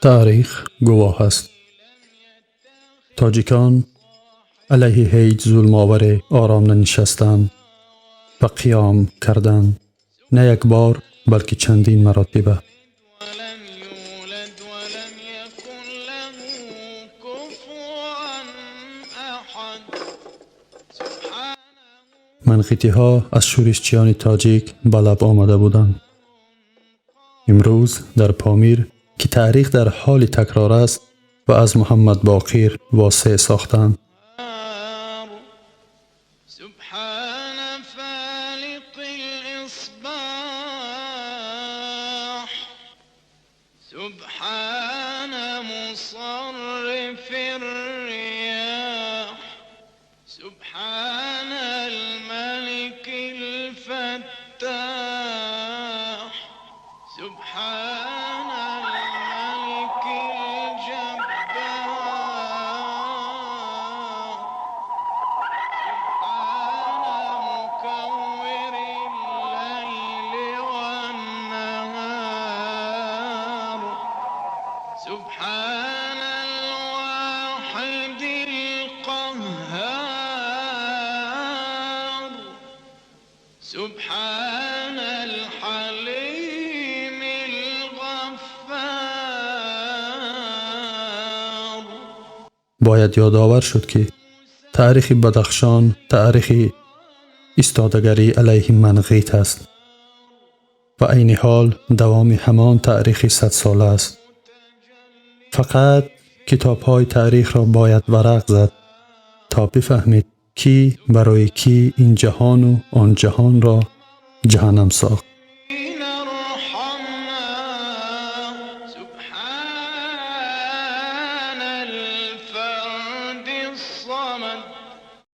Таърих гувоҳ аст. Тоҷикон алайҳи ҳеҷ зулмоваре ором нанишастанд ва қиём карданд, на як бор, балки чандин маротиба. ولم يولد ولم يكن له كفوا أحد. سبحانه Манғитиҳо аз шӯришчиёни тоҷик ба лаб омада буданд. Имрӯз дар Помир, ки таърих дар ҳоли такрор аст ва аз Муҳаммад Боқир восеъ сохтанд. سبحان فالق الإصباح، سبحان مصرف الرياح، سبحان الملك الفتاح، سبحان الملك الجبار، سبحان مكور الليل والنهار، سبحان الواحد القهار، سبحان الحليم الغفار. Бояд ёдовар шуд, ки таърихи Бадахшон таърихи истодагарӣ алайҳи манғит аст ва айни ҳол давоми ҳамон таърихи садсола аст. Фақат китобҳои таърихро бояд варақ зад, то бифаҳмед, кӣ барои кӣ ин ҷаҳону он ҷаҳонро ҷаҳаннам сохт.